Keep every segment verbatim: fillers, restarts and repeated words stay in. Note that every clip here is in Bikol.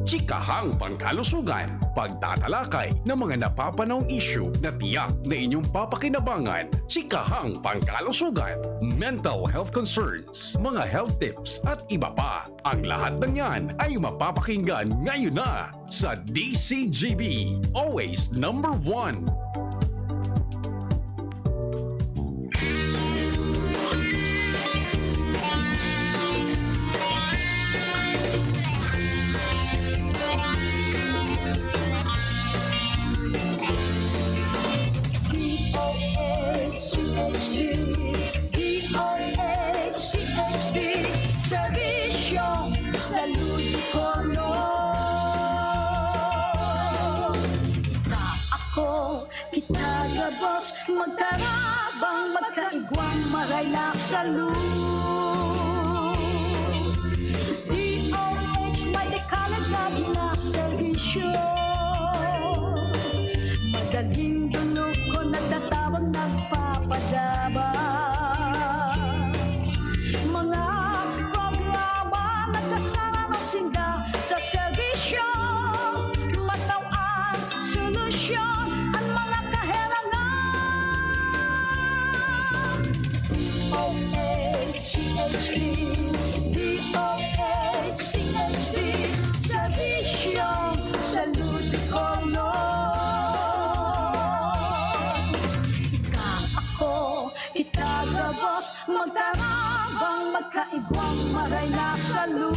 Chikahang Pangkalusugan, pagtatalakay ng mga napapanahong isyu na tiyak na inyong papakinabangan. Chikahang Pangkalusugan, mental health concerns, mga health tips at iba pa. Ang lahat ng yan ay mapapakinggan ngayon na sa D C G B, always number one. D O H C H D, D O H C H D, Serbisyo Salud Korno. Kita ako, kita gabos, magtarabang, magkaigwang, maray na salud. D O H may dekalidad na serbisyo. Madaling dunukon, nagtatabang, nagpapadabang. Mga programa, nagkasarang sinda sa serbisyo. Mataw ang solusyon, ang mga kahelangan. D O H C H D, D O H C H D, Serbisyo Salud Korno. Ika, ako, kita gabos, magtarabang, magkaigwang, maray na salud.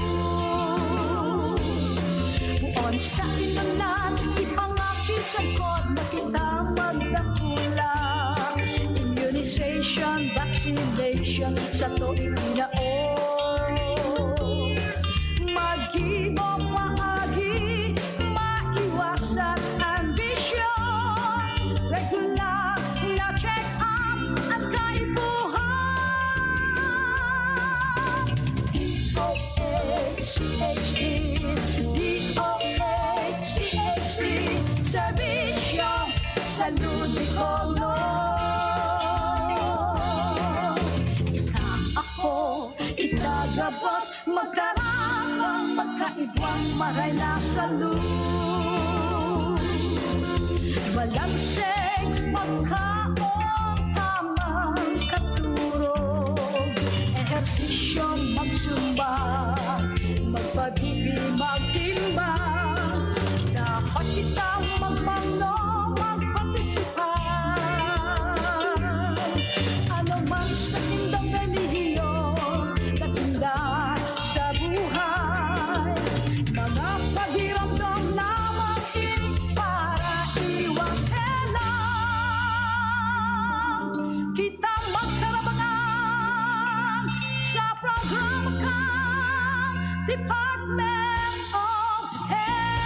Poon sa kinonan, ipangaki sagkod na kita magdakula. Immunization, vaccination, sato ikinao. Maggibo paagi, maiwasan ang bisyo. Regular na check-up ang kaipuhan. D O H C H D, D O H C H D, Serbisyo Salud Korno. Ika, ako, kita gabos, magtarabang, magkaigwang, maray na salud. Balanseng pagkaon, tamang katurog, ehersisyo, magsumba, magpabibi, magtimba. Dapat kitang magmangno, magpartisipar. Ano man sa indang relihiyon, katinda sa buhay, mga pakiramdam lamang ini para iwas helang. Kita magtarabangan sa programa kan Department of Health.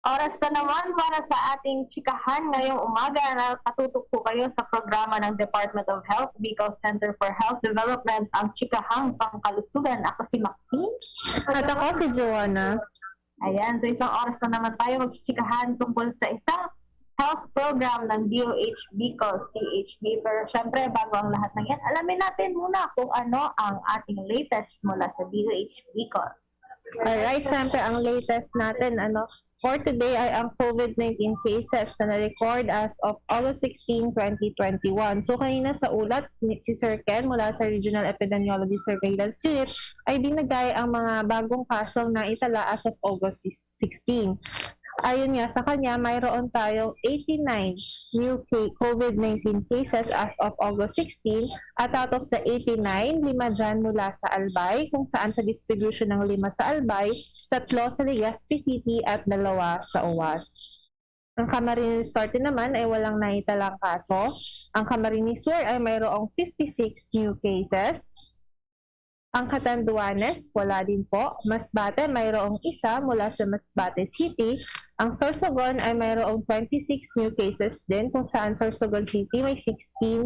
Oras na naman para sa ating chikahan ngayong umaga. Nakatutok po kayo sa programa ng Department of Health, Bicol Center for Health Development, ang Chikahang Pangkalusugan. Ako si Maxine. At ako si Joanna. Ayan, so isang oras na naman tayo magchichikahan tungkol sa isang health program ng D O H Bicol C H D. Pero syempre, bago ang lahat ng yan, alamin natin muna kung ano ang ating latest mula sa D O H Bicol. Alright, syempre, ang latest natin, ano, for today ay ang COVID nineteen cases na na-record as of August sixteen, twenty twenty-one. So, kanina sa ulat, ni, si Sir Ken mula sa Regional Epidemiology Surveillance Unit ay binigay ang mga bagong kasong naitala as of August sixteen. Ayon nga sa kanya, mayroon tayong eighty-nine new ca-, COVID nineteen cases as of August sixteen, at out of the eighty-nine, lima dyan mula sa Albay, kung saan sa distribution ng lima sa Albay, tatlo sa Legazpi City at dalawa sa Oas. Ang Camarines Norte naman ay walang naitalang kaso. Ang Camarines Sur ay mayroong fifty-six new cases. Ang Catanduanes, wala din po. Masbate, mayroong isa mula sa Masbate City. Ang Sorsogon ay mayroong twenty-six new cases din, kung saan Sorsogon City may sixteen.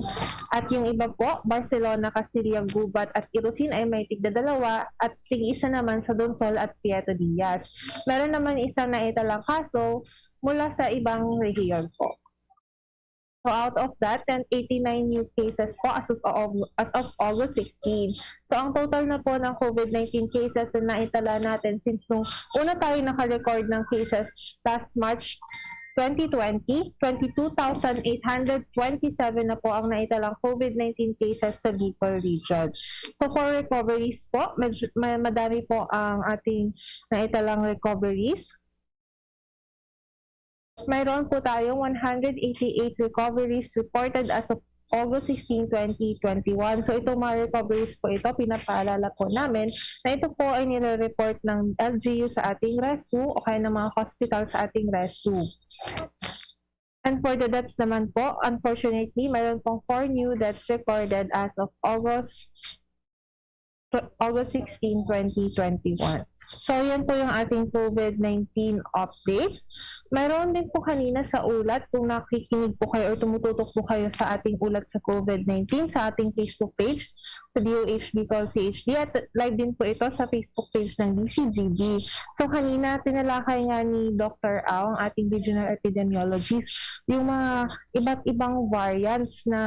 At yung iba po, Barcelona, Castilla, Gubat at Irosin ay may tigdadalawa at tig-isa naman sa Donsol at Piedras Negras. Meron naman isang naitalang kaso mula sa ibang rehiyon po. So out of that, ten eighty-nine new cases po as of, Aug- as of August sixteen. So ang total na po ng COVID nineteen cases na naitala natin since nung una tayo naka-record ng cases last March twenty twenty, twenty-two thousand eight hundred twenty-seven na po ang naitalang COVID nineteen cases sa Bicol region. So for recoveries po, medyo, ma- madami po ang ating naitalang recoveries. Mayroon po tayong one hundred eighty-eight recoveries reported as of August sixteen, twenty twenty-one. So itong mga recoveries po ito, pinapaalala po namin na ito po ay nire-report ng L G U sa ating RESU o kaya ng mga hospital sa ating RESU. And for the deaths naman po, unfortunately, mayroon pong four new deaths recorded as of August August sixteen, twenty twenty-one. So, yan po yung ating COVID nineteen updates. Mayroon din po kanina sa ulat, kung nakikinig po kayo or tumututok po kayo sa ating ulat sa COVID nineteen, sa ating Facebook page, sa D O H Bicol C H D, at live din po ito sa Facebook page ng D C G B. So, kanina, tinalakay nga ni Doctor Au, ang ating regional epidemiologist, yung mga iba't ibang variants na